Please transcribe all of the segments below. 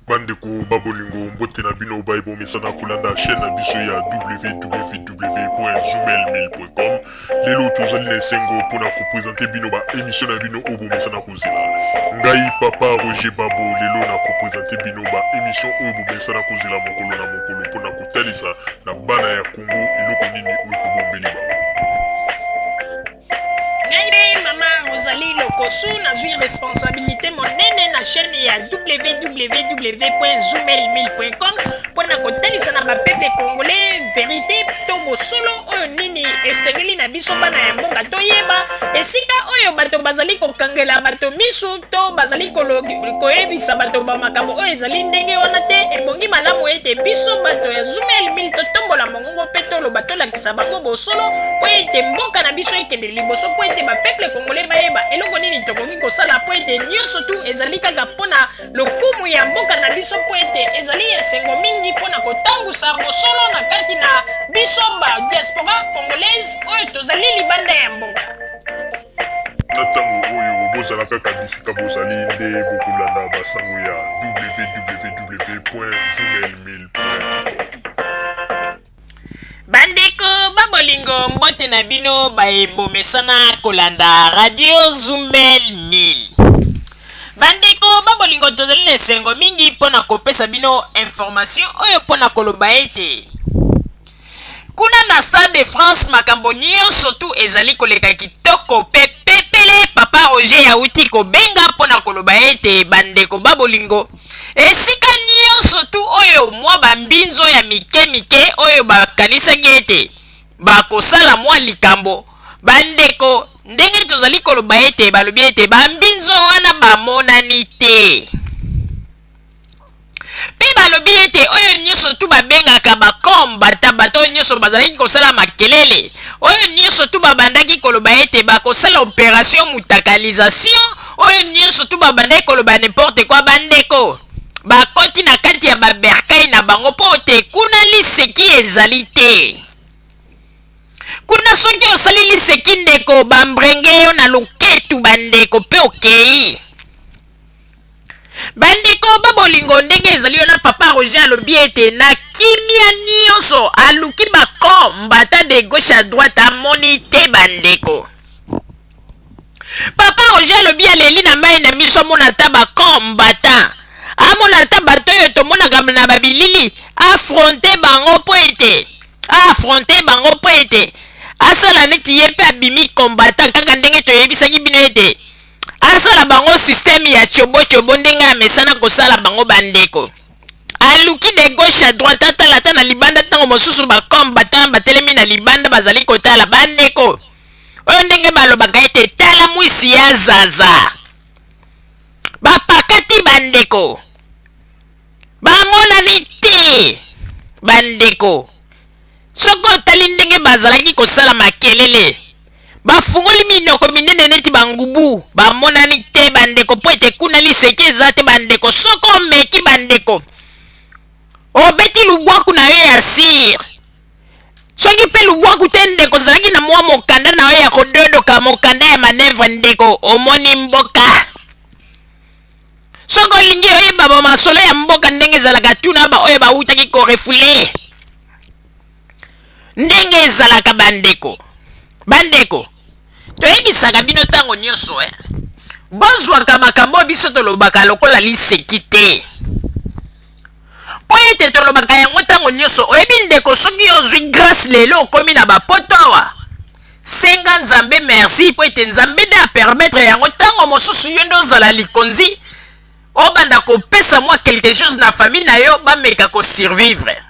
Bandeko ba bolingo, mbote na bino baye bomesana kolanda chaîne na biso ya www.zoomailmail.com. Lelo tozali na esengo mpona kopresente bino ba émission na bino oyo bomesana kozela. Ngai papa Roger Babo lelo na kopresente bino ba émission oyo bomesana kozela mokolo na mokolo mpona kotalisa na bana ya Congo eloko nini oyo tobombeli bango. Ngai mpe mama Rosalie Lokosu nazwi responsabilité monene na chaîne ya www.zoomailmail.com mpo na kotalisa na bapeuple congolais verité to bosolo oyo nini esengeli na biso bana ya mboka toyeba esika oyo bato bazali kokangela bato misu to bazali koyebisa bato bamakambo oyo ezali ndenge wana te. Ebongi malamu ete biso bato ya Zoomail Mail totombola mongongo mpe toloba, tolakisa bango bosolo mpo ete mboka na biso ekende liboso, mpo ete bapeuple congolais bayeba eloko nini tokoki kosala, mpo ete nyonso tu ezali kaka mpo na lokumu ya mboka na biso, mpo ete ezali esengo mingi mpo na kotambusa bosolo na kati na biso ba diaspora congolaise oyo tozali libanda ya mboka. Na ntango oyo bozala kaka bisika bozali nde bokolanda basango ya www.zoomailmail.com. Bandeko ba bolingo, mbote na bino baye bomesana kolanda Radio Zumbel 1000. Bandeko ba bolingo, tozali na esengo mingi mpo na kopesa bino information oyo mpo na koloba ete kuna na Stade de France makambo nyonso tu ezali koleka kitoko mpe pepele. Papa Roger auti kobenga mpo na koloba ete bandeko ba bolingo, esika nyonso tu oyo mwa bambinzo ya mike mike oyo bakanisaki ete bakosala mwa likambo, bandeko, ndenge tozali koloba ete balobi ete bambinzo wana bamonani te. Mpe balobi ete oyo nyonso tu babengaka bakombata, bato oyo nyonso bazalaki kosala makelele, oyo nyonso tu babandaki koloba ete bakosala operation mutakalisation, oyo nyonso tu babandaki koloba n'importe quoi, bandeko, bakoti na kati ya baberkai na bango mpo te kuna liseki ezali te. Kuna soki osali liseki ndeko, bambrenge yo na loketu bandeko, mpe okei. Bandeko ba bolingo, ndenge ezali wana, papa Roger alobi ete na kimia nyonso aluki ba combattants de gauche à droite amoni te bandeko. Papa Roger alobi aleli na mai na miso amona ata ba combattants, amona ata bato oyo tomonaka na ba bilili, affronter bango mpo ete affronter bango mpo ete asala neti ye mpe abimi combattant, kaka ndenge toyebisaki bino ete asala bango système ya chobo chobo ndenge amesana kosala bango bandeko. Aluki de gauche à droite, atala ata na libanda, ntango mosusu bacombattant batelemi na libanda bazali kotala bandeko oyo ndenge balobaka ete tala mwisi ya zaza, bapakati bandeko bamonani te bandeko. Soki otali ndenge bazalaki kosala makelele, bafungoli minoko minene neti bangubu, bamonani te bandeko, mpo ete kuna liseki eza te bandeko. Soki omeki bandeko, obeti lubwaku na yo ya sire, soki mpe lubwaku te ndeko, ozalaki na mwa mokanda na yo ya kododoka, mokanda ya manevre ndeko, omoni mboka. Soki olingi oyeba ba masolo ya mboka ndenge ezalaka, tuna ba oyo bawutaki korefule ndenge ezalaka bandeko. Bandeko, toyebisaka bino ntango nyonso eh, bozwaka makambo oyo biso tolobaka lokola liseki te, mpo ete tolobaka yango ntango nyonso. Oyebi ndeko, soki ozwi grâce lelo okomi na bapoto awa, senga Nzambe merci, mpo ete Nzambe nde apermettre yango. Ntango mosusu yo nde ozala likonzi, obanda kopesa mwa quelque chose na famille na yo, bameka kosurvivre.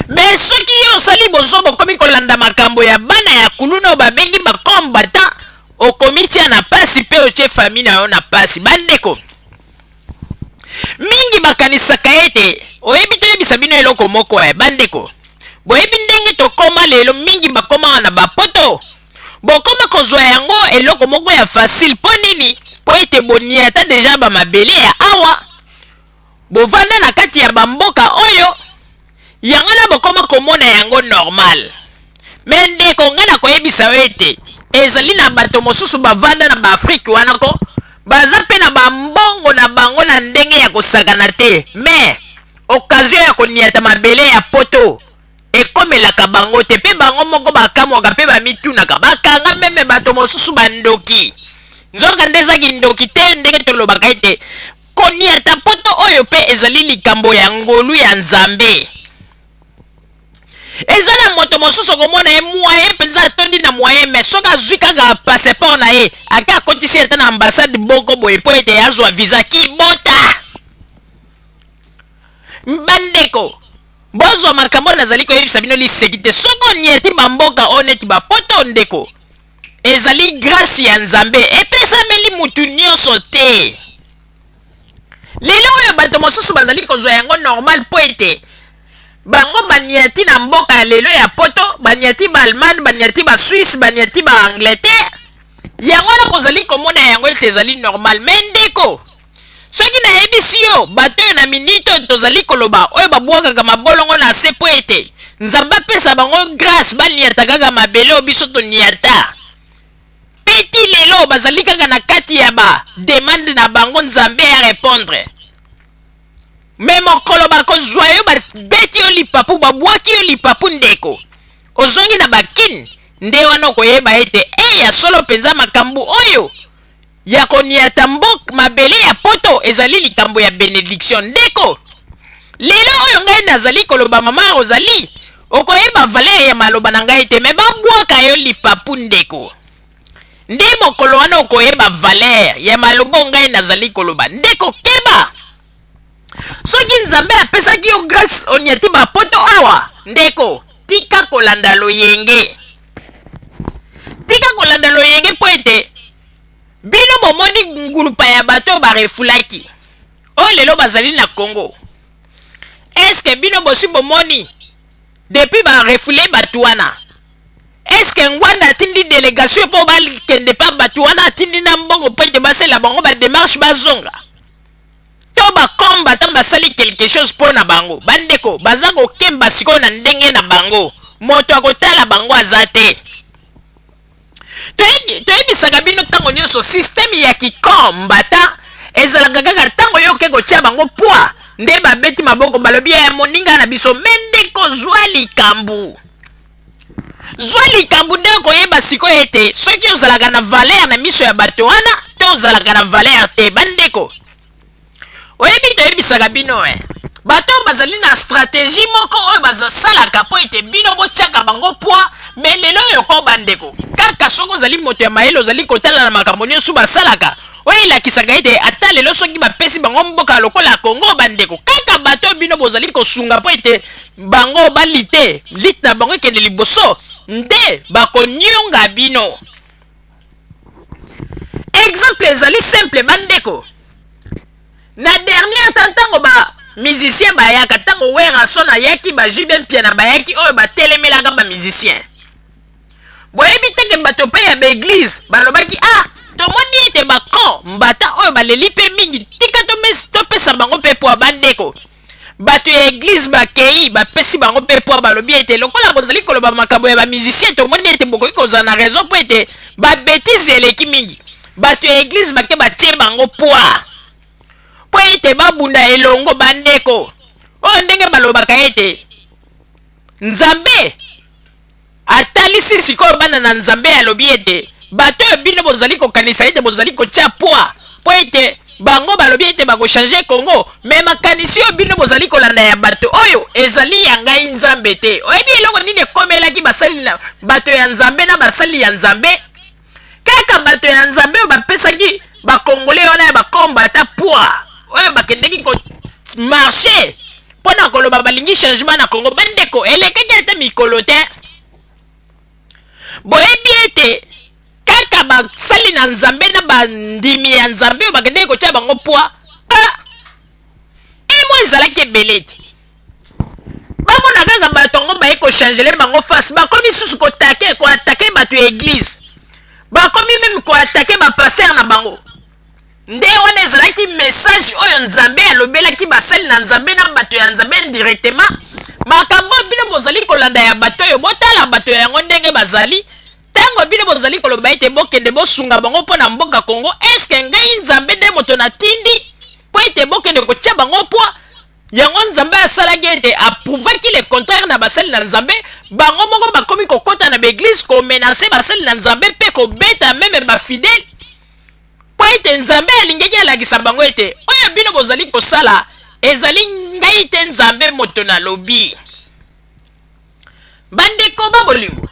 Mais soki yo osali bozoba, okomi kolanda makambo ya bana ya kuluna oyo babengi bacombattant, okomitia na pasi mpe otie famille na yo na pasi. Bandeko mingi bakanisaka ete oyebi, toyebisa bino eloko moko eh, bandeko, boyebi ndenge tokoma lelo, mingi bakomaka na bapoto, bokoma kozwa yango eloko moko ya facile. Mpo nini? Mpo ete boniata deja bamabele ya awa, bovanda na kati ya bamboka oyo, yango na bokoma komona yango normal. Me ndeko, ngai nakoyebisa yo ete ezali na bato mosusu bavanda na baAfrike wana ko. Baza mpe na bambongo na bango na ndenge ya kosakana te, mais occasion ya koniata mabele ya poto ekomelaka bango te, mpe bango moko bakamwaka mpe bamitunaka. Bakanga meme bato mosusu bandoki, nzoka nde eza kindoki te. Ndenge tolobaka ete koniata poto oyo mpe ezali likambo ya ngolu ya Nzambe. Eza na moto mosusu okomona ye moyen mpenza, atondi na moyen, mais soki azwi kaka passeport na ye, ake akotisi ata na ambassade moko boye mpo ete azwa visa, kibota. Bandeko, bozwa makambo nazali koyebisa bino liseki te. Soki oniati bamboka oyo neti bapoto, ndeko, ezali grâce ya Nzambe, epesameli mutu nyonso te. Lelo oyo bato mosusu bazali kozwa yango normal mpo ete bango baniati na mboka ya lelo ya poto, baniati baAllemagne, baniati baSuisse, baniati baAngleterre. Yango wana bozali komona yango ete ezali normal. Mais ndeko, soki nayebisi yo bato oyo na minute oyo tozali koloba, oyo babwakaka mabolongo na se mpo ete Nzambe apesa bango grâce baniata kaka mabele oyo biso toniata, peti lelo bazali kaka na kati ya ba demande na bango, Nzambe ya répondre. Mais mokolo bakozwa yo, babeti yo lipapu, babwaki yo lipapu, ndeko, ozongi na bakine, nde wana okoyeba ete e ya solo mpenza makambo oyo ya koniata mbok mabele ya poto ezali likambo ya bénédiction. Ndeko, lelo oyo ngai nazali koloba, mama Rosalie, okoyeba valeur ya maloba na ngai te, mais babwaka yo lipapu, ndeko, nde mokolo wana okoyeba valeur ya maloba ngai nazali koloba. Ndeko, keba. Soki Nzambe apesaki yo grâce oniati bapoto awa, ndeko, tika kolanda loyenge, tika kolanda loyenge, mpo ete bino bomoni ngulupa ya bato oyo barefulaki, oyo lelo bazali na Congo. Eske bino bosi bomoni depuis barefule bato wana, eske Ngwanda atindi délégation mpo bakende pa bato wana, atindi na mbongo mpo ete basala bango badémarche bazonga, to bacombattant basali quelque chose mpo na bango? Bandeko, baza kokemba sikoyo na ndenge na bango, moto akotala bango aza te. Toyebisaka bino ntango nyonso, système ya kikombata ezalaka kaka ntango yo oke kotia bango poids nde babeti maboko, balobi ya moninga na biso. Mais ndeko, zwa likambo, zwa likambo nde okoyeba sikoyo ete soki ozalaka na valeur na miso ya bato wana to ozalaka na valeur te. Bandeko, oyebi, toyebisaka bino e, bato oyo bazali na stratégie moko oyo bazasalaka mpo ete bino botiaka bango poids. Mais lelo oyo ko, bandeko, kaka soki ozali moto ya mayele, ozali kotala na makambo nyonso basalaka, oyo elakisaka ete ata lelo soki bapesi bango mboka lokola Kongo, bandeko, kaka bato oyo bino bozali kosunga mpo ete bango balite lite na bango ekende liboso nde bakonionga bino. Exemple ezali simple, bandeko. Na dernière temps, ntango ba musicien bayaka, ntango Werrason ayaki, ba JB Mpiana bayaki, oyo batelemelaka ba musicien, boyebi teke bato mpe ya baeglise balobaki: "Ah, tomoni ete bacombattants oyo baleli mpe mingi, tika topesa bango mpe poids." Bandeko, bato ya église bakei, bapesi bango mpe poids. Balobi ete lokola bozali koloba makambo ya bamusicien, tomoni ete bokoki kozala na raison mpo ete babêtises eleki mingi. Bato ya église bake, batie bango poids mpo ete babunda elongo. Bandeko, oyo ndenge balobaka ete Nzambe atalisi sikoyo bana na Nzambe, alobi ete bato oyo bino bozali kokanisa ete bozali kotia poids mpo ete bango balobi ete bakochange Congo, mais makanisi oyo bino bozali kolanda ya bato oyo ezali ya ngai Nzambe te. Oyebi eloko nini ekomelaki basali na bato ya Nzambe na basali ya Nzambe? Kaka bato ya Nzambe oyo bapesaki bakongole wana ya bacombattants poids, oyo bakendeki komarcher mpo na koloba balingi changement na Congo, bandeko, elekaki ata mikolo te, boyebi ete kaka basali na Nzambe na bandimi ya Nzambe oyo bakendeki kotia bango poids, emo ezalaki ebele te. Bamona kaka bato yango baye kochanger bango face, bakomi susu koattaquer, koattaquer bato ya église, bakomi même koattaquer bapasteur na bango. Nde wana ezalaki message oyo Nzambe alobelaki basali na Nzambe na bato ya Nzambe indirectement: makambo oyo bino bozali kolanda ya bato oyo, botala bato yango ndenge bazali. Ntango Ntango bino bozali koloba ete bokende bosunga bango mpo na mboka Congo, eske ngai Nzambe nde moto natindi mpo ete bokende kotia bango poids? Yango Nzambe asalaki ete aprouvaki le contraire na basali na Nzambe. Bango moko bakomi kokota na baeglise komenase basali na Nzambe mpe kobeta meme bafidele, mpo ete Nzambe alingaki alakisa bango ete oyo bino bozali kosala ezali ngai te Nzambe moto nalobi. Bandeko ba bolingo,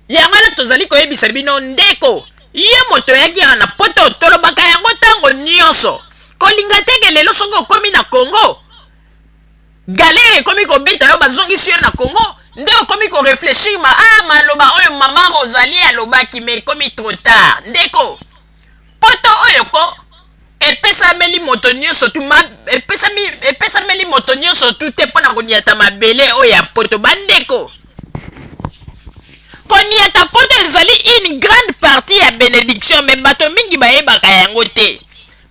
yango wana tozali koyebisa bino, ndeko, ye moto oyaki awa na poto, tolobaka yango ntango nyonso, kolinga te ke lelo soki okomi na Congo, galere ekomi kobeta yo, bazongisi yo na Congo, nde okomi koreflechir ma ah, maloba oyo mama Rosalie alobaki, mais ekomi trop tard. Ndeko, poto oyo ko epesameli moto nyonso tu ma, epesami, epesameli moto nyonso tu te mpo na koniata mabele oyo ya poto. Bandeko, koniata poto ezali une grande partie ya benediction, me bato mingi bayebaka yango te.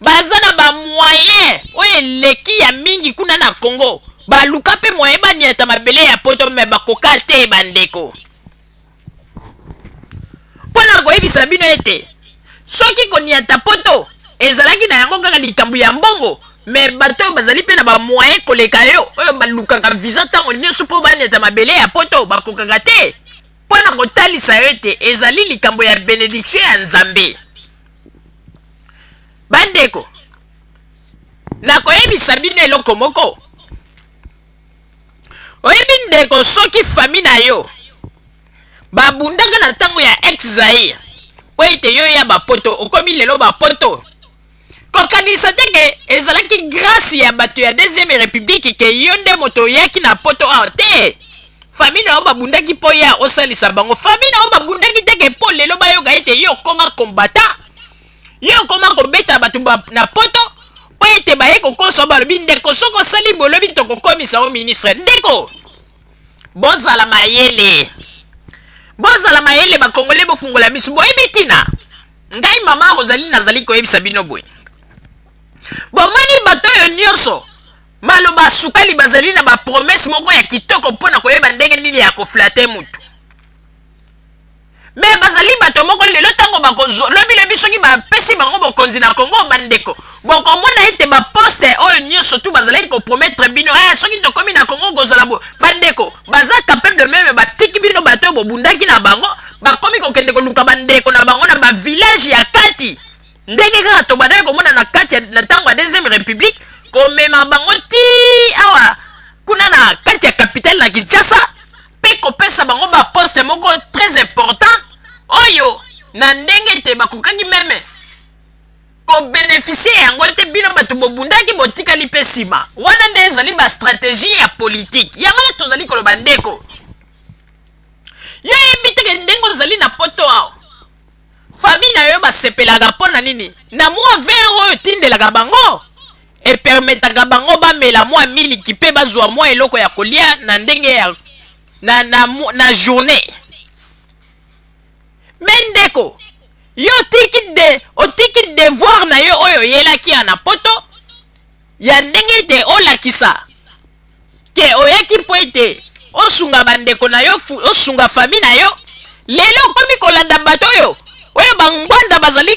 Baza na bamoyen oyo eleki ya mingi kuna na Congo, baluka mpe moyen baniata mabele ya poto, me bakoka te. Bandeko, mpo na koyebisa bino ete soki koniata poto ezalaki na yango kaka likambo ya mbongo, me bato oyo bazali mpe na bamoyen koleka yo, oyo balukaka visa ntango nyonso mpo baniata mabele ya poto, bakokaka te. Mpo na kotalisa yo ete ezali likambo ya benediction ya Nzambe. Bandeko, nakoyebisa bino eloko moko. Oyebi ndeko, soki fami na yo babundaka na ntango ya ex Zaire mpo ete yo ya bapoto, okomi lelo bapoto, kokanisa te ke ezalaki grâce ya bato ya deuxième république ke yo nde moto oyaki na poto awa te. Famille na yo babundaki mpo ya osalisa bango. Famille na yo babundaki te ke mpo lelo bayoka ete yo okoma combattant, yo okoma kobeta bato ba, na poto, mpo ete baye kokosa, balobi ndeko soki osali bolobi tokokomisa yo ministre. Ndeko, bozala mayele, bozala mayele bakongole, bofungola miso, boyebi ntina ngai mama Rosalie nazali koyebisa bino boye. Bomoni bato oyo nyonso maloba sukali bazali na bapromese moko ya kitoko mpo na koyeba ndenge nini ya koflate mutu, me bazali bato moko lelo ntango bakozwa lobi lobi soki bapesi bango bokonzi na Kongo, bandeko, bokomona ete baposte oyo nyonso tu bazalaki kopromettre bino, eh, soki tokomi na Kongo kozala bo, bandeko baza capable meme batiki bino bato oyo bobundaki na bango, bakomi kokende koluka bandeko na bango na bavillage ya kati, ndenge kaka tobandaki komona na kati na ntango ya deuxième république, komema bango ti awa kuna na kati ya capitale na Kinshasa, mpe kopesa bango baposte moko très important oyo na ndenge ete bakokaki meme kobenefisie yango te. Bino bato bobundaki botikali mpe nsima. Wana nde ezali bastratégie ya politike. Yango nde tozali koloba, ndeko, yo yebi teke ndenge ozali na poto awa, famille na yo basepelaka mpo na nini? Na mwa verre oyo otindelaka bango epermetaka bango bamela mwa miliki mpe bazwa mwa eloko ya kolia na ndenge ya na journée. Me ndeko, yo otiki devoir na yo oyo oyelaki ya na poto, ya ndenge ete olakisa ke oyaki mpo ete osunga bandeko na yo, osunga famille na yo. Lelo okomi kolanda bato oyo bangwanda bazali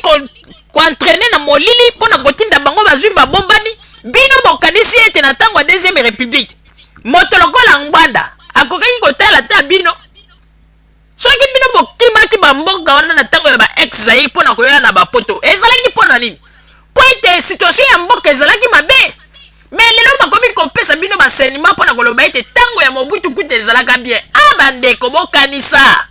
koentraîner na molili mpo na kotinda bango bazwi babombani. Bino bokanisi ete na ntango ya deuxième république moto lokola Ngbanda akokaki kotala ta bino? Soki bino bokimaki bamboka wana na ntango ya ba ex Zaire mpo na koya na bapoto, ezalaki mpo na nini? Mpo ete situation ya mboka ezalaki mabe. Me lelo bakomi kopesa bino basenima mpo na koloba ete ntango ya Mobutu kuta ezalaka bien. A bandeko, bokanisa,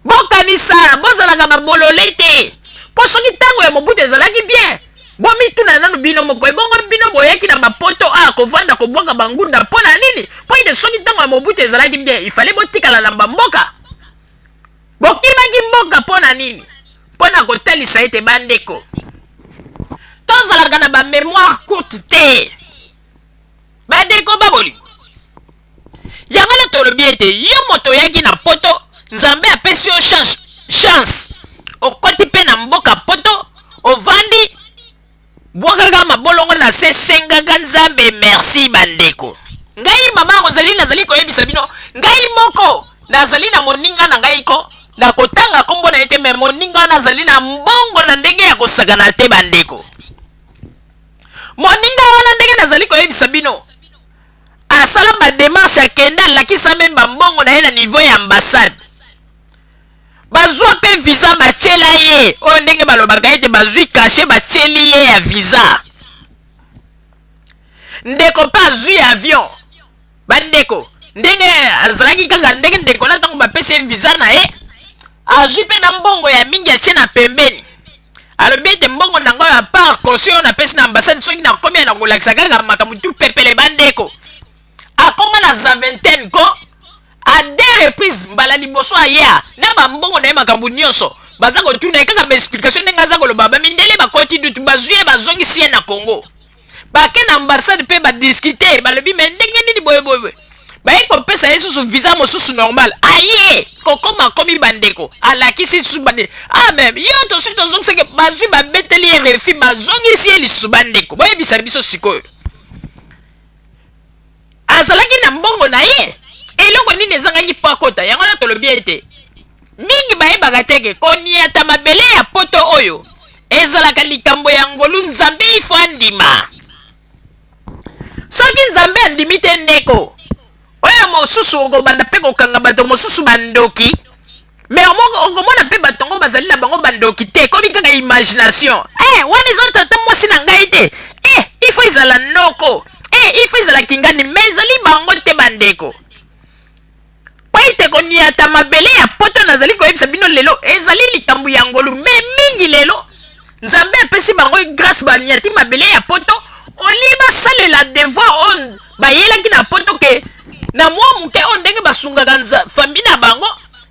bokanisa, bozalaka babolole te. Mpo soki ntango ya Mobutu ezalaki bien, bomituna nanu bino moko, ebongo bino boyaki na bapoto a kovanda kobwaka bangunda mpo na nini? Mpo ete soki ntango ya Mobutu ezalaki bien, ifale botikala na bamboka. Bokimaki mboka mpo na nini? Mpo na kotalisa ete bandeko, tozalaka na bamémoire courte te. Bandeko ba bolingo, yango wana tolobi ete yo moto oyaki na poto, Nzambe apesi yo chance, okoti mpe na mboka poto, ovandi, bwakaka mabolongo na se, sengaka Nzambe merci. Bandeko, ngai mama Rosalie nazali koyebisa bino, ngai moko nazali na moninga na ngai ko. Nakotanga nkombo na ye te, me moninga wana azali na mbongo na ndenge ya kosakana te. Bandeko, moninga wana, ndenge nazali koyebisa bino, asala badémarche, akende, alakisa meme bambongo na ye na niveau ya ambassade, bazwa mpe visa, batiela ye oyo ndenge balobaka ete bazwi cachet, batieli ye ya visa. Ndeko mpe azwi avion. Bandeko, ndenge azalaki kaka ndenge ndeko na ntango bapesi ye visa na ye, azwi mpe na mbongo ya mingi, atie na pembeni, alobi ete mbongo na ngai ya part caution oyo napesi na ambassade, soki nakomi ya na kolakisa kaka makambo tu pepele. Bandeko, akoma na Zaventem ko à deux reprises. Mbala liboso aya na bambongo na ye, makambo nyonso, baza kotuna ye kaka baexplication. Ndenge aza koloba, bamindele bakoti dutu, bazwi ye, bazongisi ye na Congo. Bake na ambassade mpe badiscuter, balobi: "Me ndenge nini boye boye?" Baye kopesa ye susu visa mosusu normal. Aye kokoma, akomi, bandeko, alakisi lisusu bande: "Ah, me yo tosi tozongisaki." Bazwi, babeteli ye refus, bazongisi ye lisusu. Bandeko, boyebisa biso sikoyo, azalaki na mbongo na ye, eloko nini ezangaki mpo akota yango? Wana tolobi ete mingi bayebaka teke koniata mabele ya poto oyo ezalaka likambo ya ngolu. Nzambe ifo andima. Soki Nzambe andimi te, ndeko, oyo mosusu okobanda mpe kokanga bato mosusu bandoki, me okomona mpe bato yango bazali na bango bandoki te, ekomi kaka imagination. Wana eza tata mwasi na ngai te, il faut ezala noko, il faut ezala kingani, me ezali bango te. Bandeko, po ete koniata mabele ya poto, nazali koyebisa bino lelo, ezali likambo ya ngolu. Me mingi lelo Nzambe apesi bango grâce, baniati mabele ya poto, olie basalela devoir oyo bayelaki na poto, ke na mwa moke oyo ndenge basungaka famille na bango,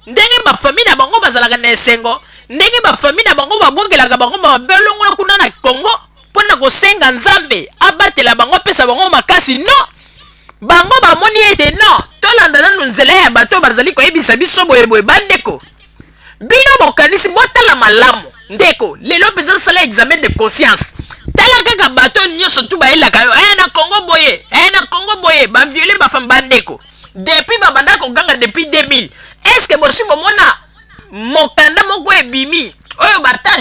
ndenge bafamille na bango bazalaka na esengo, ndenge bafamille na bango babongelaka bango mabelongola kuna na Congo mpo na kosenga Nzambe abatela bango, apesa bango makasi. Non, bango bamoni ete non, tolanda nanu nzela ya bato bazali koyebisa biso boyeboye. Bandeko, bino bokanisi, botala malamu. Ndeko, lelo mpenza sala examen de conscience. Tala kaka bato nyonso tu bayelaka yo na Congo boye, na Congo boye, bavioler bafemme. Bandeko, depuis babanda koganga depuis 2000, est ce que bosi bomona mokanda moko ebimi oyo bata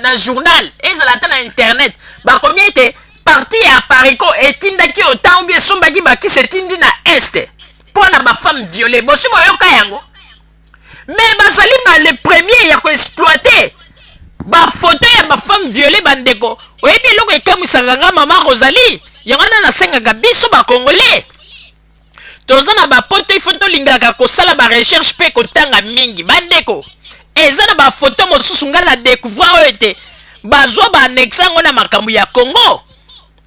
na journal, ezala ata na internet, bakomi ete parti ya Apareco etindaki otan obi esombaki bakisi, etindi na Est mpo na bafemme violées? Bosi boyoka yango? Mais bazali ba le premier ya koexploiter bafoto ya bafemme violées. Bandeko, oyebi eloko ekamwisaka nga, mama Rosalie? Yango wana nasengaka biso Bacongolais toza na bapoto, ifo tolingaka kosala barecherche mpe kotanga mingi. Bandeko, eza na bafoto mosusu ngai na découvrir oyo ete bazwa baannexe yango na makambo ya Congo.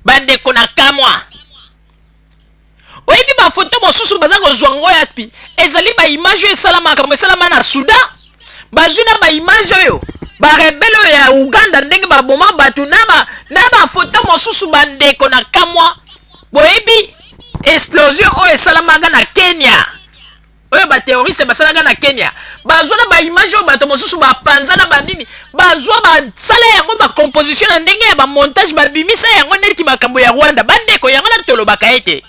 Bandeko, na kamwa. Oyebi bafoto mosusu baza kozwa ngo ya pi ezali baimage oyo esala makambo esalama na Soudan, bazwi na baimage oyo barebelles oyo ya Uganda ndenge baboma bato na bafoto mosusu. Bandeko, na kamwa. Boyebi explosion oyo esalamaka na Kenya, oyo baterroriste basalaka na Kenya? Bazwa na baimage oyo bato mosusu bapanza na banini, bazwa, basala yango bacomposition na ndenge ya bamontage, babimisa yango neti makambo ya Rwanda. Bandeko, yango na tolobaka ete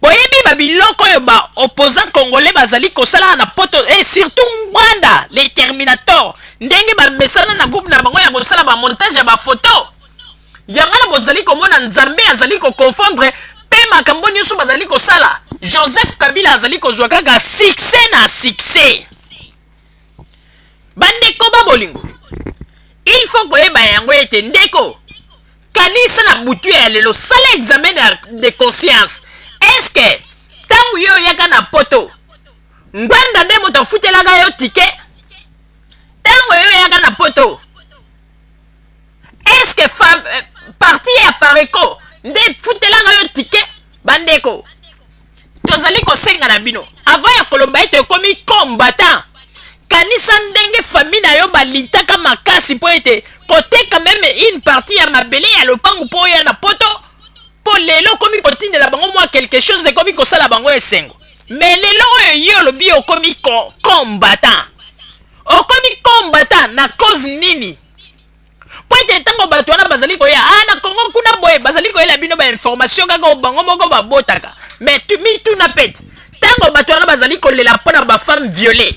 boyebi babiloko oyo baopposant congolais bazali kosala na poto, et surtout Rwanda les terminator, ndenge bamesana na groupe na bango ya kosala bamontage ya bafoto. Yango na bozali komona Nzambe azali koconfondre mpe makambo nyonso bazali kosala. Joseph Kabila azali kozwa kaka succès na succès. Bandeko ba bolingo, il faut koyeba yango ete, ndeko, kanisa na butu ya lelo, sala examen de conscience. Est-ce ntango yo oyaka na poto, Ngbanda nde moto afutelaka yo ticket? Ntango yo oyaka na poto, est-ce parti ya Apareco nde futelaka yo ticket? Bandeko, tozali kosenga na bino, avant ya koloba ete ekomi combattant, kanisa ndenge famille na yo balitaka makasi mpo ete koteka même une partie ya mabele ya lopangu mpo oya na poto, mpo lelo okomi kotindela bango mwa quelque chose, ekomi kosala bango esengo. Me lelo oyo ye olobi okomi combattant, okomi combattant na cause nini? Mpo ete ntango bato wana bazali koya na Kongo kuna boye, bazali koyela bino bainformation kaka bango moko babotaka. Me mituna pete, ntango bato wana bazali kolela mpo na bafemme violées,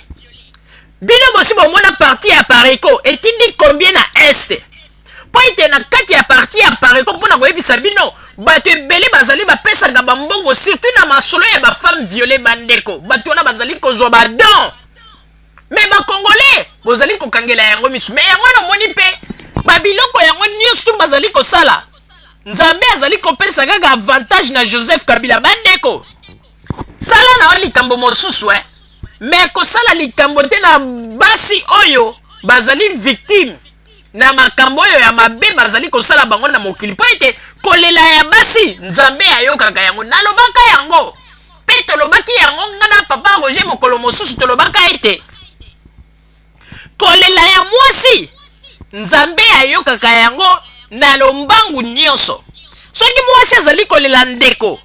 Bino bosi bomona parti ya Apareco etindi combien na Est? Mpo ete na kati ya parti ya Apareco, mpo na koyebisa bino, bato ebele bazali bapesaka bambongo surtout na masolo ya ba femmes violees. Bandeko, bato wana bazali kozwa ba dons, mais ba Congolais bozali kokangela yango misu. Mais yango wana omoni mpe babiloko yango nyonso bazali kosala, Nzambe azali kopesa kaka avantage na Joseph Kabila. Bandeko, sala na yo likambo mosusu mais kosala likambo te na basi oyo bazali victime na makambo oyo ya mabe bazali kosala bango na mokili, mpo ete kolela ya basi, Nzambe ayokaka yango. Nalobaka yango mpe tolobaki yango, nga na papa Roger, mokolo mosusu tolobaka ete kolela ya mwasi, Nzambe ayokaka yango na lombangu nyonso. Soki mwasi azali kolela, ndeko,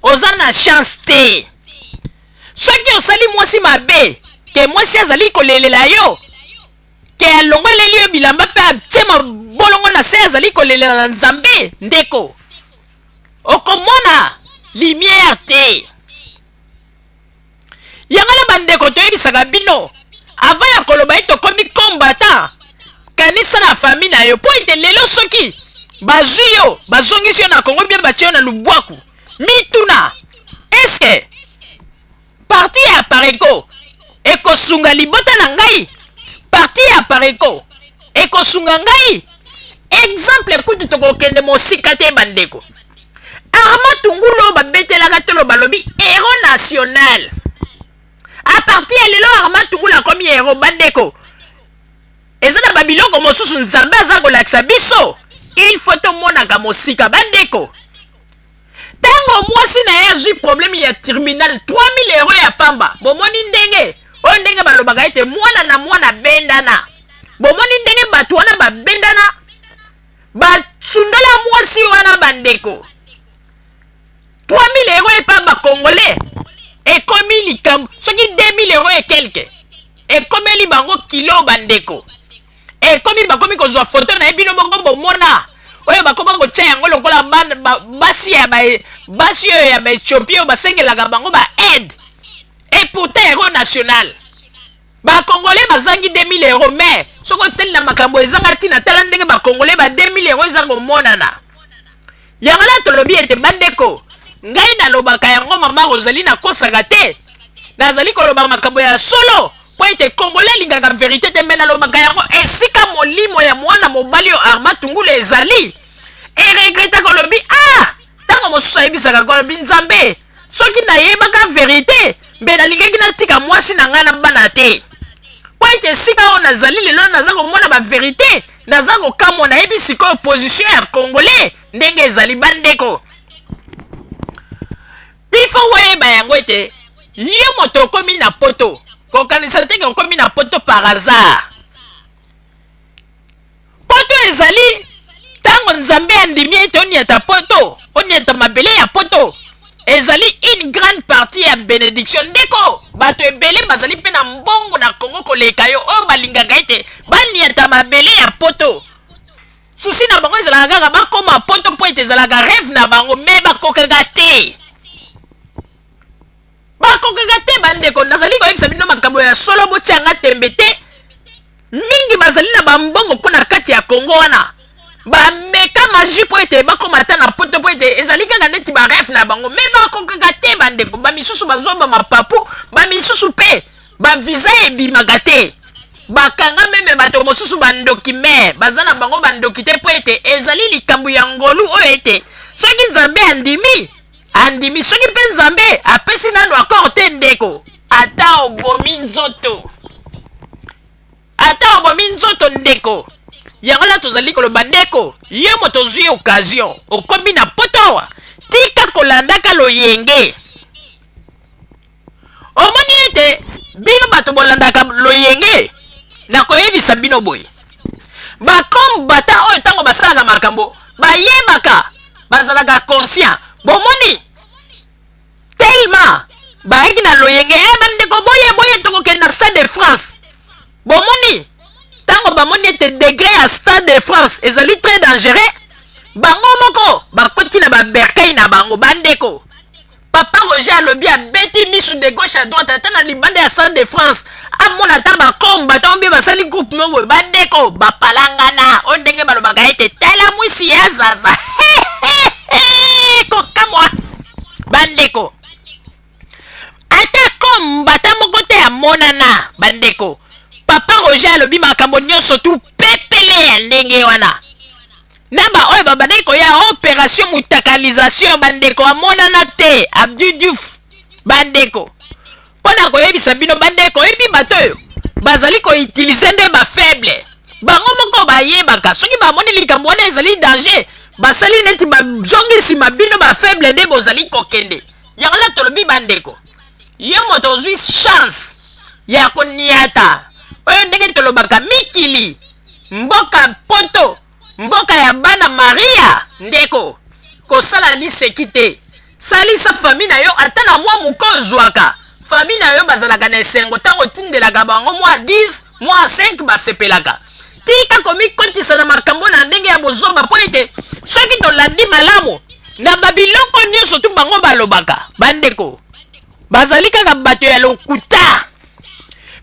oza na chance te. Soki osali mwasi mabe, ke mwasi azali kolelela yo, ke alongoleli yo bilamba mpe atie mabolongo na se, azali kolelela na Nzambe, ndeko, okomona lumière te. Yango na bandeko, toyebisaka bino, avant ya koloba ye tokomi combattant, kanisa na famille na yo, mpo ete lelo soki bazwi yo, bazongisi yo na Kongo bien, batie yo na lubwaku, mituna: eske parti ya Apareco ekosunga libota na ngai? Parti ya Apareco ekosunga ngai? Exemple kutu, tokokende mosika te, bandeko. Armand Tungulu oyo babetelaka tolo, balobi héros national. À partir ya lelo, Armand Tungulu akomi héros. Bandeko, eza na babiloko mosusu Nzambe aza kolakisa biso, il faut tomonaka mosika. Bandeko, ntango mwasi na ye azwi problème ya tribunal, 3000 euro ya pamba. Bomoni ndenge oyo, ndenge balobaka ete mwana na mwana bendana. Bomoni ndenge bato wana babendana, basundola mwasi wana. Bandeko, 3000 euro epa bacongolais ekomi likambo. Soki 2000 euro et quelque ekomeli bango kilo, bandeko, ekomi, bakomi kozwa foto na ye. Bino moko bomona oyo bakoma kotia yango lokola basi ya basi oyo ya baethiopie oyo basengelaka bango ba aide. Et pourtant héros national, bacongolais bazangi 2000 euro. Mais soki otali na makambo ezanga ntina, tala ndenge bacongolais ba 2000 euro eza komonana. Yango na tolobi ete, bandeko, ngai nalobaka yango, mama Rosalie, nakosaka te, nazali koloba makambo ya solo, mpo ete congolais alingaka vérité te. Mais nalobaka yango, esika molimo ya mwana mobali oyo Armand Tungulu ezali eregretaka, olobi: ah, ntango mosusu ayebisaka, kolobi: Nzambe, soki nayebaka vérité, mbe nalingaki natika mwasi na ngai na bana te. Mpo ete esika oyo nazali lelo, naza komona bavérité, naza kokamwa. Nayebi sikoyo position ya congolais ndenge ezali. Bandeko, bifo oyeba yango ete yo moto okomi na poto, kokanisa teke okomi na poto par hasard. Poto ezali ntango Nzambe andimi ete oniata poto, oniata mabele ya poto, ezali une grande partie ya bénédiction. Ndeko, bato ebele bazali mpe na mbongo na Kongo koleka yo, oyo balingaka ete baniata mabele ya poto. Souci na bango ezalaka kaka bakóma poto, mpo ete ezalaka rêve na bango, mais bakokaka te, bakokaka te. Bandeko, nazali koyebisa bino makambo ya solo, botianga tembe te. Mingi bazali na bambongo mpo na kati ya Kongo wana, bameka magie mpo ete bakóma ata na poto, mpo ete ezali kaka neti barêve na bango, mais bakokaka te. Bandeko, bamisusu bazwa bamapapu, bamisusu mpe bavisa ebimaka te, bakanga même bato mosusu bandoki, mais baza na bango bandoki te, mpo ete ezali likambo ya ngolu oyo ete soki Nzambe andimi, andimi. Soki mpe Nzambe apesi nano accord te, ndeko, ata obomi nzoto, ata obomi nzoto, ndeko. Yango wana tozali koloba, ndeko, ye moto ozwi occasion, okomi na poto awa, tika kolandaka loyenge. Omoni ete bino bato bolandaka loyenge, nakoyebisa bino boye: bacombattants oyo, ntango basalaka makambo, bayebaka, bazalaka conscient. Bomoni tellement bayaki na loyenge e, bandeko, boye boye, tokokende na Stade de France. Bomoni ntango bamoni ete degré ya Stade de France ezali très dangereux, bango moko bakoti na babercueil na bango. Bandeko, papa Roger alobi, abeti miso. misu de gauche à droite, ata na libanda ya Stade de France, amona ata bakomba to mpe basali groupe moko boye. Bandeko bapalangana, oyo ndenge balobaka ete tala mwisi ya zaza. Kokamwa bandeko, ata kombata moko te amonana. Bandeko, papa Roger alobi makambo nyonso tu pepele ya ndenge wana na baoyo babandaki koya opération mutakalisation. Bandeko, amonana te Abdu Diouf. Bandeko, mpo na koyebisa bino, bandeko, oyebi bato oyo bazali koutiliser nde bafaible. Bango moko bayebaka soki bamoni likambo wana ezali danger, basali neti bazongi nsima. Bino bafaible nde bozali kokende. Yango na tolobi, bandeko, yo moto ozwi chance ya koniata oyo ndenge tolobaka mikili, mboka Poto, mboka ya bana Maria, ndeko, kosala liseki te. Salisa famille na yo ata na mwa moke ozwaka. Famille na yo bazalaka na esengo ntango otindelaka bango mwa 10, mwa 5, basepelaka. Tika komikotisa na makambo na ndenge ya bozoba, mpo ete soki tolandi malamu na babiloko nyonso tu bango balobaka, bandeko, bazali kaka bato ya lokuta.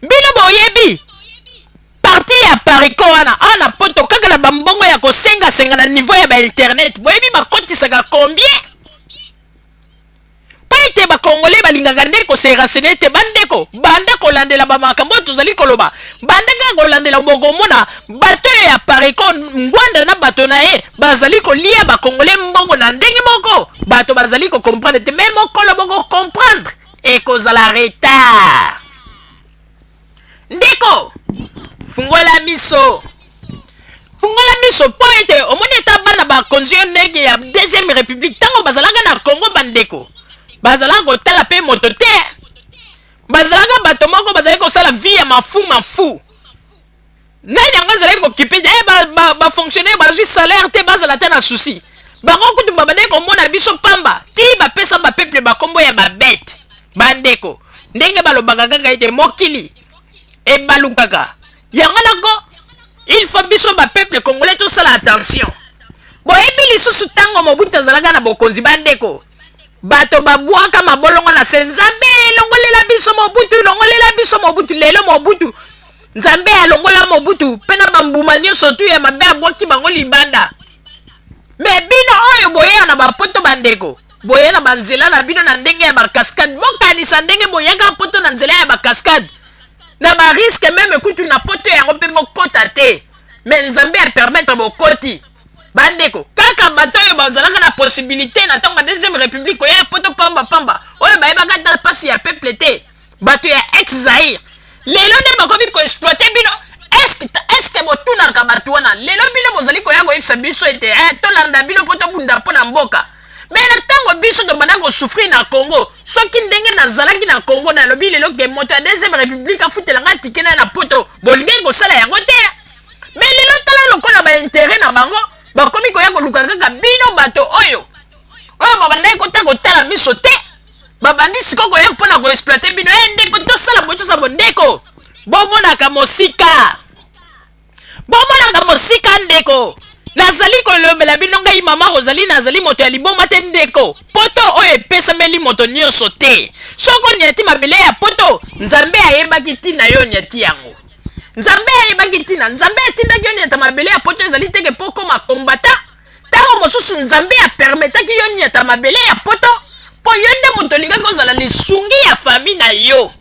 Bino boyebi parti ya Apareco wana awa na Poto, kaka na bambongo ya kosengasenga na niveau ya bainternet, boyebi bakotisaka combien? Mpo ete bakongole balingaka nde kose renseigner te. Bandeko, banda kolandela bamakambo oyo tozali koloba, banda kaka kolandela, bokomona bato oyo ya Apareco, Ngbanda na bato na ye, bazali kolia bakongole mbongo na ndenge moko bato bazali kocomprendre te. Mais mokolo bokocomprendre, ekozala retard. Ndeko, fungola miso, fungola miso, mpo ete omoni ata bana bakonzi oyo ndenge ya deuxième république, ntango bazalaka na Congo, bandeko, bazalaka kotala mpe moto te. Bazalaka bato moko bazali kosala vie ya mafu mafu. Nani yango azalaki kokipe bafonctionnaire? Bazwi salaire te, bazala te na souci. Bango kutu babandaki komona biso pamba ti bapesa bapeuple bakombo ya babete. Bandeko, ndenge balobaka kaka ete mokili ebalukaka, yango nako il faut biso bapeuple congolais tosala attention. Boyebi lisusu ntango Mobutu azalaka na bokonzi, bandeko, bato babwaka mabolongo na se: "Nzambe, elongolela biso Mobutu, longolela biso Mobutu." Lelo Mobutu, Nzambe alongola Mobutu mpe na bambuma nyonso tu ya mabe, abwaki bango libanda. Mais bino oyo boyeya na bapoto, bandeko, boye na banzela na bino na ndenge ya bacascade. Bokanisa ndenge boyaka poto na nzela ya bacascade, na barisque même kutu na poto yango mpe bokota te, mais Nzambe apermettre bokoti. Bandeko, kaka bato oyo bazalaka na possibilité na ntango ya deuxième république koya poto pamba pamba, oyo bayebaka ata mpasi ya peuple te, bato ya ex Zaire, lelo nde bakomi koexploiter bino. Est-ce botunaka bato wana? Lelo bino bozali koya koyebisa biso ete tolanda bino mpo tobunda mpo na mboka. Mais na ntango biso tobanda kosouffrir na Congo, soki ndenge nazalaki na Congo, nalobi lelo ke moto ya deuxième république afutelanga ticket na ye na Poto, bolingaki kosala yango te. Mais lelo tala lokola baintérêt na bango, bakomi koya koluka kaka bino bato oyo babandaki kota kotala miso te. Babandi sikoyo koya mpona koexploiter bino. E ndeko, tosala boye, tosala boye. Ndeko, bomonaka mosika, bomonaka mosika. Ndeko, nazali kolobela bino, ngai mama Rosalie, nazali moto ya liboma te. Ndeko, poto oyo epesameli moto nyonso te. Soki oniati mabele ya Poto, Nzambe ayebaki ntina yo oniati yango. Nzambe ayebaki ntina Nzambe atindaki yo niata mabele ya Poto. Ezali teke mpo okoma kombata. Ntango mosusu Nzambe apermetaki yo niata mabele ya Poto mpo yo nde moto olingaki ozala lisungi ya famille na yo.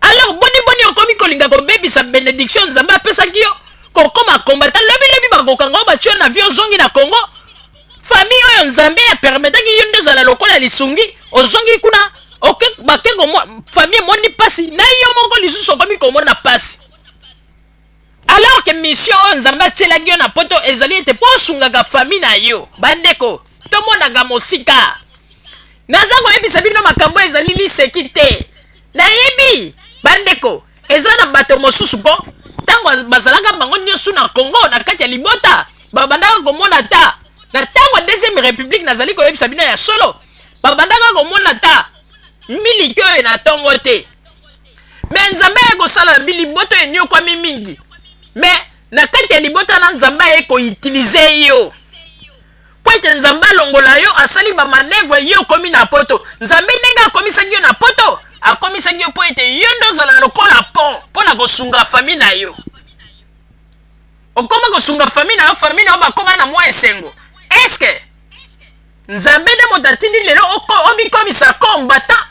Alors boni boni okomi kolinga kobebisa bénédiction Nzambe apesaki yo, kokoma kombata? Lobilobi bakokanga oyo batie yo na vie, ozongi na Congo, famille oyo Nzambe apermetaki yo nde ozala lokola lisungi, ozongi kuna, oke bake famille emoni mpasi na yo moko, lisusu okomi komona mpasi, alors que mission oyo Nzambe atielaki yo na Poto ezali ete mpo osungaka famille na yo. Bandeko, tomonaka mosika. Naza koyebisa bino makambo ezali liseki te. Nayebi, bandeko, eza na bato mosusu ko ntango bazalaka bango nyonso na Congo, na kati ya libota, babandaka komona ta na ntango ya deuxième république, nazali koyebisa bino ya solo, babandaka komona ta miliki oyo na ntongo te. Mais Nzambe aye kosala libota eniokwami mingi. Mais na kati ya libota na Nzambe aye koutiliser yo mpo ete Nzambe alongola yo, asali bamanœuvre, yo okomi na Poto. Nzambe ndenge akomisaki yo na Poto, Akomisaki yo mpo ete yo nde ozala lokola pont mpo na kosunga famille na yo. Okoma kosunga famille na yo, famille na yo bakoma na mwa esengo. Est-ce Nzambe nde moto atindi lelo omikomisa combattant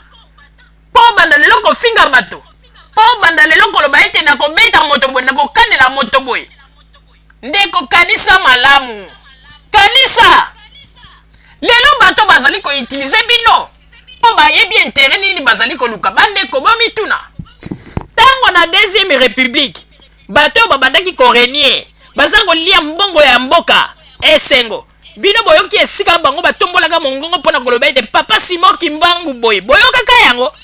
mpo obanda lelo kofinga bato, mpo obanda lelo koloba ete nakobeta moto boye, nakokanela moto boye? Ndeko, kanisa malamu, kanisa lelo bato bazali koutilize bino mpo bayebi interet nini bazali koluka. Bandeko, bomituna, ntango na deuxième république bato oyo babandaki korenier baza kolia mbongo ya mboka esengo, bino boyoki esika bango batombolaka mongongo mpo na koloba ete papa Simon Kimbangu boye? Boyokaka yango?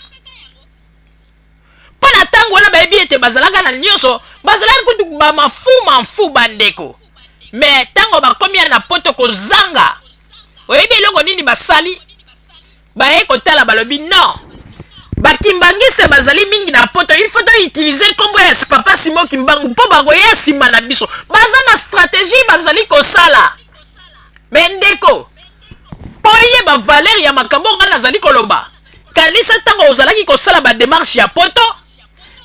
Mpo na ntango wana bayebi ete bazalaka na nyonso, bazalaka kutu bamafu mafu, bandeko. Me ntango bakomi ya na poto kozanga, oyebi eloko nini basali? Baye kotala, balobi non, bakimbangiste bazali mingi na poto, il faut toutilize nkombo ya papa Simon Kimbangu mpo bakoya nsima na biso. Baza na stratégie bazali kosala. Me ndeko, mpo oyeba valeur ya makambo ngai nazali koloba, kanisa ntango ozalaki kosala badémarche ya poto,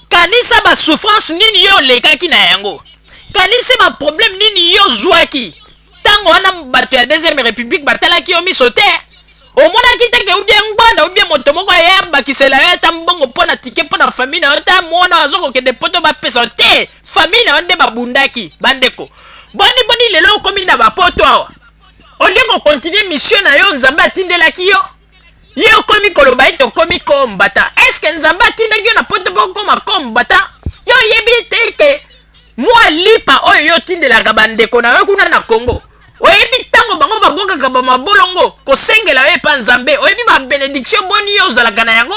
kanisa basouffrance nini yo olekaki na yango, kanisa baproblème nini yo ozwaki ntango wana. Bato ya deuxième république batalaki yo miso te, omonaki te ke ubie ngbanda ubie moto moko aya bakisela yo ata mbongo mpo na ticket mpo na famille na yo, ta mwana aza kokende poto, bapesa te. Famille na yo nde babundaki. Bandeko, boni boni lelo okomi na bapoto awa, olie kocontinuer mission na yo Nzambe atindelaki yo, ye okomi koloba ete okomi combattant? Est-ce Nzambe atindaki yo na poto mpo okoma combattant? Yo oyebi te ke mwa lipa oyo yo otindelaka bandeko na yo kuna na Congo, oyebi ntango bango babwakaka bamabolongo kosengela yo epa Nzambe, oyebi babénédiction boni yo ozalaka na yango?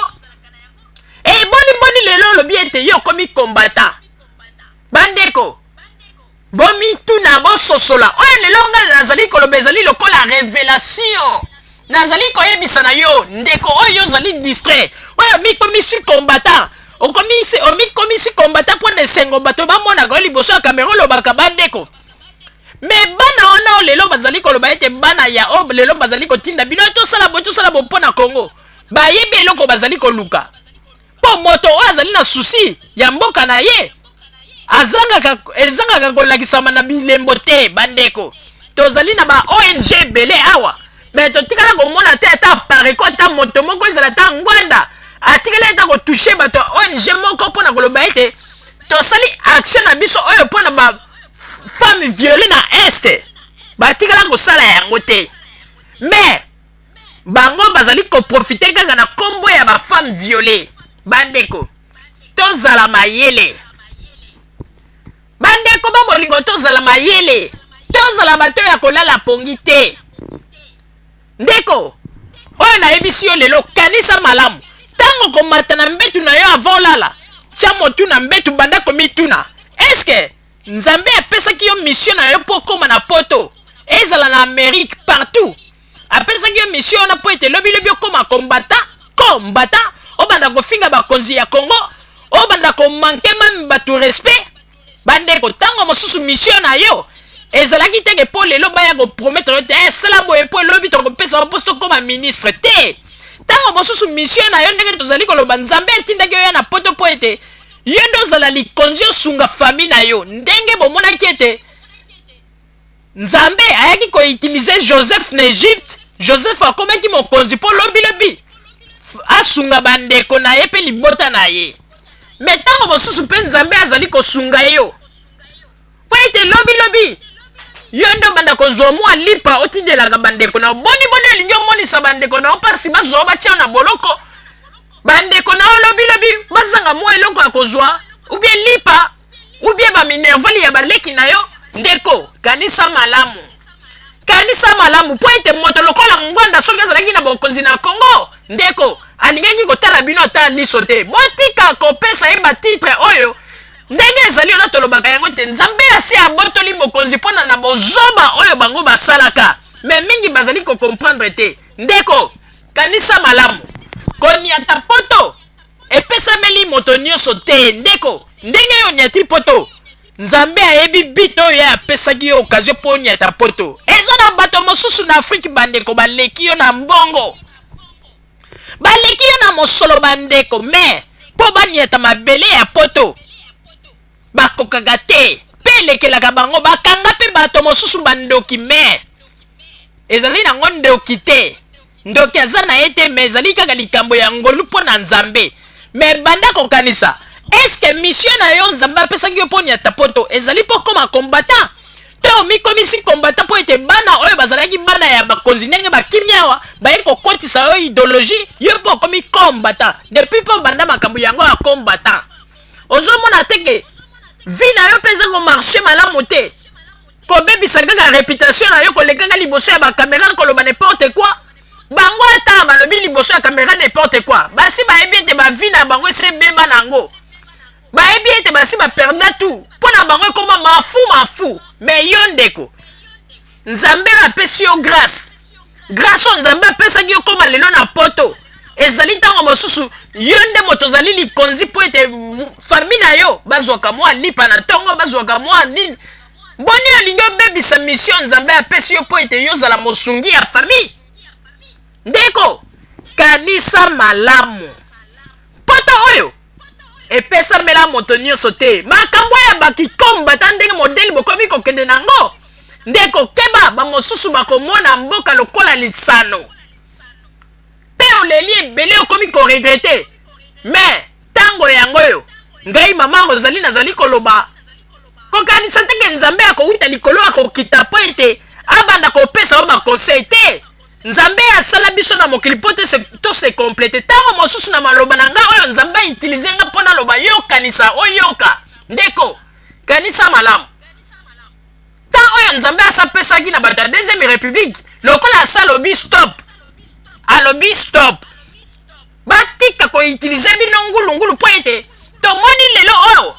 E boni boni lelo olobi ete yo okomi combattant? Bandeko, bomituna, bososola oyo lelo ngai nazali koloba ezali lokola révélation. Nazali koyebisa na yo, ndeko oyo ozali distrait, oyo omikomisi combattant, omikomisi combattant mpo na esengo, bato bamonaka yo liboso ya kamera olobaka. Bandeko, me bana wana oyo lelo bazali koloba ete bana ya oyo lelo bazali kotinda bino tosala boye, tosala boye mpo na Kongo, bayebi eloko bazali koluka. Mpo moto oyo azali na souci ya mboka na ye azangaka, ezangaka kolakisama na bilembo te. Bandeko, tozali na ba ONG ebele awa, me totikala komona te ata apareko, ata moto moko, ezala ata Ngbanda, atikali ata kotoucher bato ya ONG moko mpo na koloba ete tosali action na biso oyo mpo na ba femme violée na Est. Batikala kosala yango te. Me bango bazali koprofiter kaka na nkombo ya bafemme violée. Bandeko, tozala mayele. Bandeko ba bolingo, tozala mayele, tozala bato ya kolala pongi te. Ndeko oyo nayebisi yo lelo, kanisa malamu. Ntango komata na mbetu na yo, avant olala, tia motu na mbetu, banda komituna: est-ce Nzambe apesaki yo mission na yo mpo okóma na poto, ezala na Amérique, partout, apesaki yo mission wana mpo ete lobilobi okóma combattant, combattant, obanda kofinga bakonzi ya Congo, obanda komanquer même bato respect? Bandeko, ntango mosusu mission na yo ezalaki teke mpo lelo baya kopromettre yo te esala boye mpo elobi tokopesa mpo tokóma ministre te. Ntango mosusu mission na yo, ndenge tozali koloba, Nzambe atindaki yo ya na poto mpo ete yo nde ozala likonzi, osunga famille na yo, ndenge bomonaki ete Nzambe ayaki koutiliser Joseph na Egypte. Joseph akomaki mokonzi mpo lobilobi asunga bandeko na ye mpe libota na ye. Me ntango mosusu mpe Nzambe azali kosunga yo mpo ete lobilobi yo nde obanda kozwa mwa lipa otindelaka bandeko na yo. Boni boni olingi omonisa bandeko na yo mpasi, bazwa batia na boloko, bandeko na yo lobilobi bazanga mwa eloko ya kozwa, ubie lipa, ubie baminerval ya baleki na yo? Ndeko, kanisa malamu, kanisa malamu, mpo ete moto lokola Ngbanda, soki azalaki na bokonzi na Congo, ndeko, alingaki kotala bino ata liso te. Botika kopesa ye batitre oyo ndenge ezali wana. Tolobaka yango te, Nzambe asi abotoli bokonzi mpona na bozoba oyo bango basalaka, me mingi bazali kocomprendre te. Ndeko, kanisa malamu. Koniata poto epesameli moto nyonso te. Ndeko, ndenge oyo oniati poto, Nzambe ayebi bito oyo apesaki yo occasion mpo oniata poto. Eza na bato mosusu na Afrike, bandeko, baleki yo na mbongo. Baleki yo na mosolo bandeko, mais mpo baniata mabele ya poto bakokaka te, mpe elekelaka bango. Bakanga mpe bato mosusu bandoki, mais ezali nango ndoki te, ndoki aza na ye te, mais ezali kaka likambo ya ngolu mpo na Nzambe. Mais banda kokanisa, eske mission na yo Nzambe apesaki yo mpo niata poto ezali mpo koma combattant, to omikomisi combattant mpo ete bana oyo bazalaki bana ya bakonzi ndenge bakimi awa baye kokotisa yo idéologie, yo mpo okomi combattant? Depuis mpo banda makambo yango ya combattant, ozomona te ke vie na yo mpe eza komarcher malamu te? Kobebisa kaka réputation na yo, kolekaka liboso ya bacaméra, koloba n'importe quoi. Bango ata balobi liboso ya caméra n'importe quoi, basi bayebi ete bavie na bango esebeba nango, bayebi ete basi baperda tout. Mpo na bango ekoma mafu mafu. Mais yo ndeko, Nzambe apesi yo grâce. Grâce oyo Nzambe apesaki yo koma lelo na poto, ezali ntango mosusu yo nde moto ozali likonzi mpo ete famille na yo bazwaka mwa lipa na ntongo, bazwaka mwa nini. Boni olingi obebisa mission Nzambe apesi yo mpo ete yo ozala mosungi ya famille? Ndeko, kanisa malamu. Poto oyo epesamela moto nyonso te. Makambo ya bakikomba ta ndenge modele bokomi kokende nango, ndeko, keba. Bamosusu bakomona mboka lokola lisano, mpe oleli ebele, okomi koregretter. Mais ntango yango oyo ngai mama Rosalie nazali koloba, kokanisa teke Nzambe akowuta likolo, akokita mpo ete abanda kopesa yo baconseil te. Nzambe asala biso na mokili mpo te tose compléter. Ntango mosusu na maloba na ngai oyo Nzambe autiliser nga mpo naloba, yokanisa, oyoka ndeko, kanisa malamu. Ntango oyo Nzambe asapesaki na bato ya deuxième république, lokola asa alobi stop, alobi stop, batika koutiliser bino ngulungulu, mpo ete tomoni lelo oyo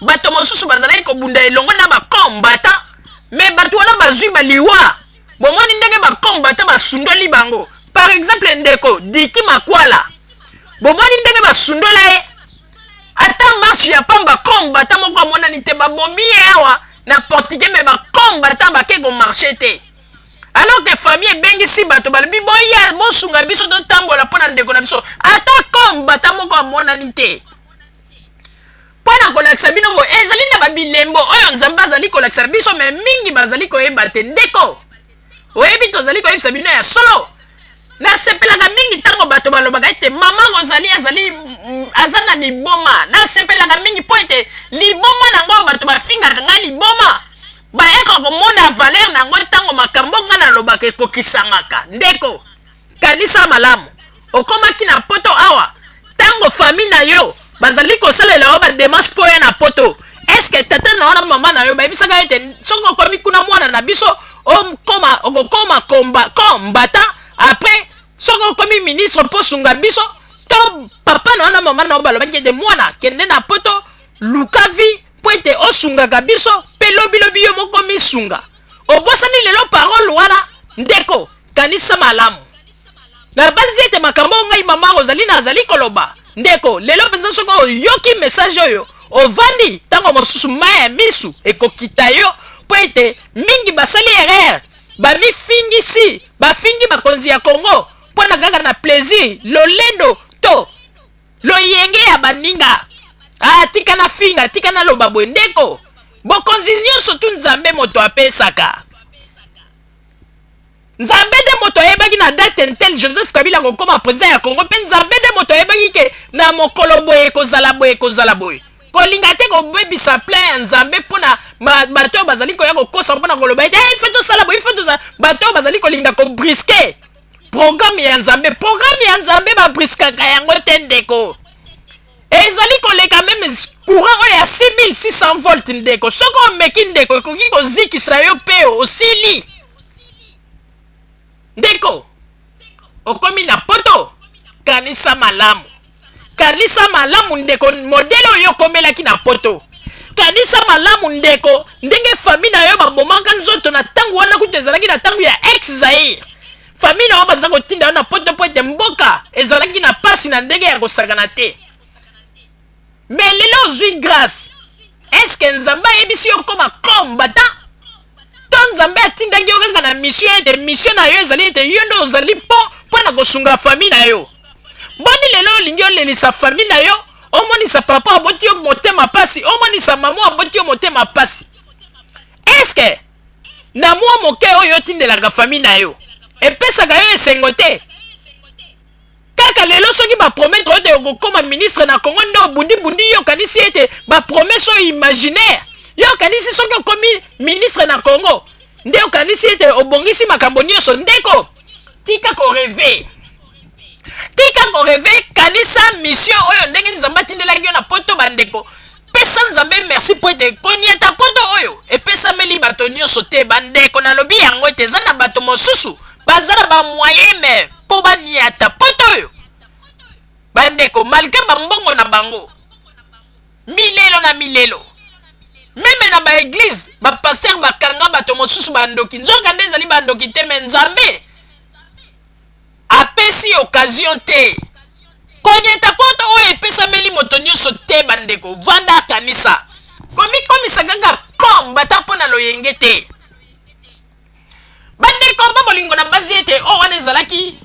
bato mosusu bazalaki kobunda elongo na bacombattants, mais bato wana bazwi baliwa. Bomoni ndenge bacombattants basundoli bango. Par exemple ndeko Diki Makwala, bomoni ndenge basundola ye. Ata marche ya pamba, combattant moko amonani te. Babomi ye awa na portugais, mais bacombattants bake komarcher te, alors que famille ebengisi bato, balobi boya bosunga biso totambola mpo na ndeko na biso. Ata combattant moko amonani te. Mpo na kolakisa bino boye, ezali na babilembo oyo Nzambe azali kolakisa biso, mais mingi bazali koyeba te. Ndeko, oyebi, tozali koyebisa bino ya solo. Nasepelaka mingi ntango bato balobaka ete mama Rosalie azali aza na liboma. Nasepelaka mingi mpo ete liboma nango oyo bato bafingaka ngai liboma, bayaka komona valeur nango ntango makambo ngai nalobaka ekokisamaka. Ndeko, kanisa malamu. Okomaki na poto awa, ntango famille na yo bazali kosalela yo badémarche mpo oya na poto, eske tata na wana, mama na yo bayebisaka ete soki okomi kuna, mwana na biso, okoma okokoma combattant, après soki okomi ministre mpo sunga biso? To papa na wana, mama na yo balobaki ete mwana, kende na poto, luka vie mpo ete osungaka biso, mpe lobilobi yo moko misunga? Obosani lelo parole wana? Ndeko, kanisa malamu. Nabanzi ete makambo oyo ngai mama Rosalie nazali koloba, ndeko, lelo mpenza soki oyoki message oyo, ovandi, ntango mosusu mai ya misu ekokita yo, mpo ete mingi basali erreur, bamifingisi, bafingi bakonzi ya Congo mpo na kaka na plaisir, lolendo to loyenge ya baninga. Ah, tika na finga, tika naloba boye. Ndeko, bokonzi nyonso tu Nzambe moto apesaka. Nzambe nde moto ayebaki na date un tel Joseph Kabila kokóma président ya Congo, mpe Nzambe nde moto ayebaki ke na mokolo boye ekozala boye, ekozala boye. Kolinga te kobebisa plan ya Nzambe mpona bato oyo bazali koya kokosa mpona koloba ete il faut tosala boye, il faut tosala. Bato oyo bazali kolinga kobrusquer programme ya Nzambe, programme ya Nzambe babrusquaka yango te ndeko. Ezali koleka même courant oyo ya 6600 volt. Ndeko, soki omeki, ndeko, ekoki kozikisa yo mpe osili. Ndeko, okomi na poto, kanisa malamu, kanisa malamu ndeko, modele oyo okomelaki na poto. Kanisa malamu ndeko, ndenge famille na yo babomaka nzoto na ntango wana. Kutu ezalaki na ntango ya ex Zaire. Famille na yo baza kotinda yo na poto mpo ete mboka ezalaki na pasi na ndenge ya kosakana te. Mais lelo ozwi grâce. Eske Nzambe ayebisi yo koma combattant, to Nzambe atindaki yo kaka na mission, ete mission na yo ezali ete yo nde ozali mpo na kosunga famille na yo? Boni lelo olingi olelisa famille na yo, omonisa papa aboti yo motema pasi, omonisa mama aboti yo motema pasi. Est-ce na mwa moke oyo otindelaka famille na yo epesaka yo esengo te? Kaka lelo soki bapromettre oyo te okokoma ministre na Congo nde obundibundi, yo okanisi ete bapromesse oyo imaginaire. Yo okanisi soki okomi ministre na Congo nde okanisi ete obongisi makambo nyonso. Ndeko, tika korêver, tika korêver. Kanisa mission oyo ndenge Nzambe atindelaki yo na Poto. Bandeko, pesa Nzambe merci mpo ete koniata Poto oyo epesameli bato nyonso te. Bandeko, nalobi yango ete eza na bato mosusu baza na bamoyens, mais mpo baniata Poto oyo, bandeko, malgré bambongo na bango, milelo na milelo, même na baéglise, bapasteurs bakanga bato mosusu bandoki, nzoka nde ezali bandoki te, mais Nzambe apesi occasion te. Konyeta Poto oyo epesameli moto nyonso te. Bandeko, vanda, akanisa komikomisa kaka kombata mpo na loyenge te. Bandeko ba bolingo, na banzi ete oyo wana ezalaki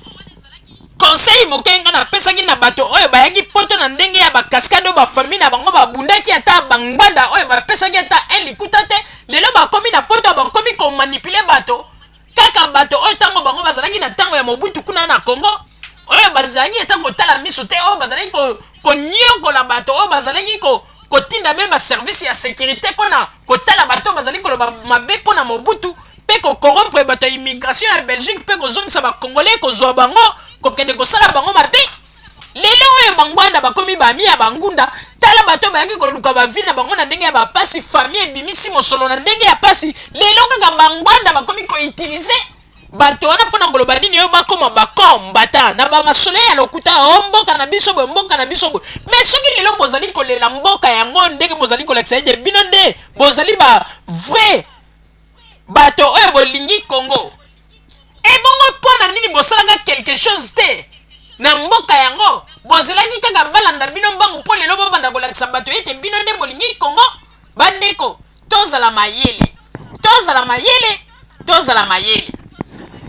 conseil moke nga napesaki na bato oyo bayaki Poto na ndenge ya bacascade, oyo bafamille na bango babundaki ata bangbanda, oyo bapesaki ata un likuta te. Lelo bakomi na Poto, bakomi komanipuler bato, kaka bato oyo ntango bango bazalaki na ntango ya Mobutu kuna na Congo, oyo bazalaki ata kotala miso te, oyo bazalaki konyokola bato, oyo bazalaki kotinda même baservice ya sécurité mpona kotala bato oyo bazali koloba mabe mpona Mobutu, mpe kocorrompre bato ya immigration ya Belgique, mpe kozongisa Bacongolais, kozwa bango, kokende kosala bango mabe. Lelo oyo bangwanda bakomi bami ya bangunda. Tala bato oyo bayaki koluka bavie na bango na ndenge ya bapasi, famille ebimisi mosolo na ndenge ya pasi. Lelo kaka bangwanda bakomi koutiliser bato wana mpona koloba nini? Oyo bakóma bakombata na bamasolo ya lokuta: o mboka na biso boye, mboka na biso boye. Mais soki lelo bozali kolela mboka yango, ndenge bozali kolakisa ete bino nde bozali ba vrai bato oyo bolingi Congo, ebongo mpo na nini bosalaka quelque chose te na mboka yango? Bozelaki kaka balanda bino mbangu mpo lelo bobanda kolakisa bato ete bino nde bolingi Congo? Bandeko, tozala mayele, tozala mayele, tozala mayele.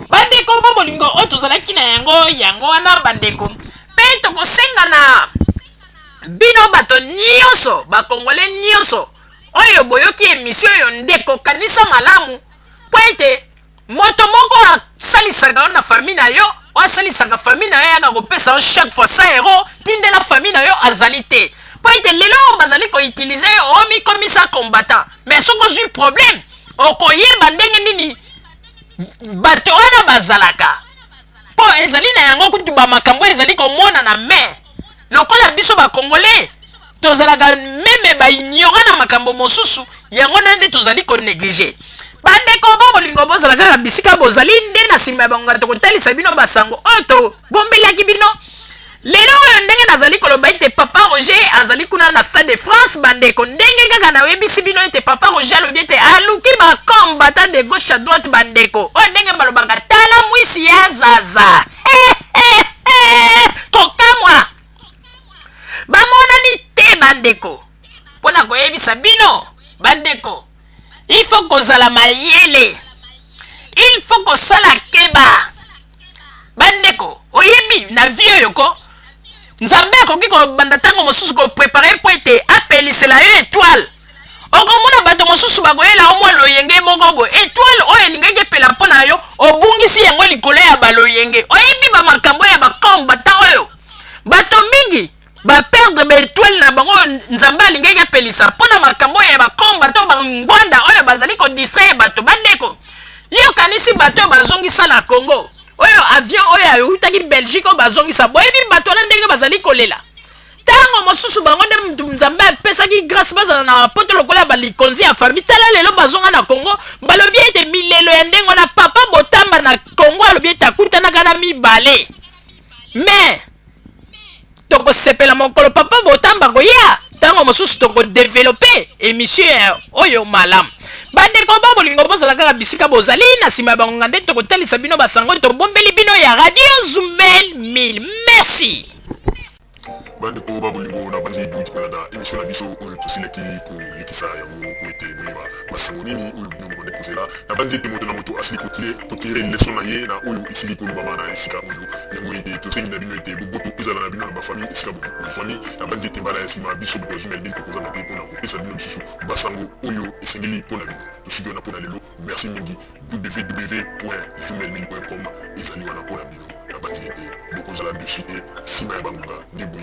Bandeko bo bolingo, oyo tozalaki na yango, yango wana bandeko. Mpe tokosenga na bino bato nyonso, Bacongolais nyonso oyo boyoki émission oyo, ndeko, kanisa malamu, mpo ete moto moko asalisaka yo na famille na yo, oyo asalisaka famille na yo, yaka kopesa yo chaque fois 100 euro, tindela famille na yo, azali te. Mpo ete lelo oyo bazali koutiliser yo, omikomisa combattant, mais soki ozwi problème, okoyeba ndenge nini bato wana bazalaka. Mpo ezali na yango kutu bamakambo ezali komonana, mais lokola biso Bacongolais tozalaka même baignorants na makambo mosusu, yango na nde tozali konégliger. Bandeko bo bolingo, bozala kaka bisika bozali nde na nsima ya bango, tokotalisa bino basango oyo tobombelaki bino lelo oyo. Ndenge nazali koloba ete papa Roger azali kuna na Stade de France, bandeko, ndenge kaka nayebisi bino ete papa Roger alobi ete aluki bakombata de gauche à droite. Bandeko, oyo ndenge balobaka, tala mwisi ya zaza, kokamwa, bamonani te. Bandeko, mpo na koyebisa bino, bandeko, il faut kozala mayele, il faut kosala keba. Bandeko, oyebi na vie oyo ko Nzambe akoki kobanda ntango mosusu kopréparer mpo ete apelisela yo étoile. Okomona bato mosusu bakoyela yo mwa loyenge moko boye, étoile oyo elingaki epela mpo na yo, obungisi yango likolo ya baloyenge. Oyebi bamakambo ya bakombata oyo, bato mingi baperdre baétoile na bango oyo Nzambe alingaki apelisa mpo na makambo oyo ya bakomba to bangwanda oyo bazali kodistraire bato. Bandeko, yokanisi bato oyo bazongisa na Congo, oyo avion oyo eutaki Belgique oyo bazongisa, boyebi bato wana ndenge bazali kolela? Ntango mosusu bango nde mutu Nzambe apesaki grâce bazala na Poto lokola balikonzi ya famille. Tala lelo bazonga na Congo, balobi ete milelo ya ndenge wana. Papa Botamba na Congo alobi ete akutanaka na mibale, mais tokosepela mokolo papa Botamba koya. Ntango mosusu tokodévelopper émission ya oyo malamu. Bandeko ba bolingo, bozala kaka bisika bozali na nsima ya bangonga nde tokotalisa bino basango tobombeli bino ya Radio Zumel 1000. Merci. Bandeko ba bolingo, na bandi bouti kolanda émission na biso oyo tosilaki kolekisa yango po ete boyeba basango nini oyo bino bobandi kozela. Na bandi ete moto na moto asili kotirer leçon na ye na oyo esili kolobama na esika oyo. Yango ete tosengi na bino ete boboto ezala na bino. bino na bafamille esika bozwami. Nabanzi ete mbala ya nsima biso bato ya Zumel 1000 tokozanga te mpo na kopesa bino lisusu basango oyo esengeli mpo na bino. Tosuki wana mpo na lelo. Merci mingi. www.zumel1000.com ezali wana mpo na bino. Nabanzi ete bokozala dessus te nsima ya bangonga nde boye.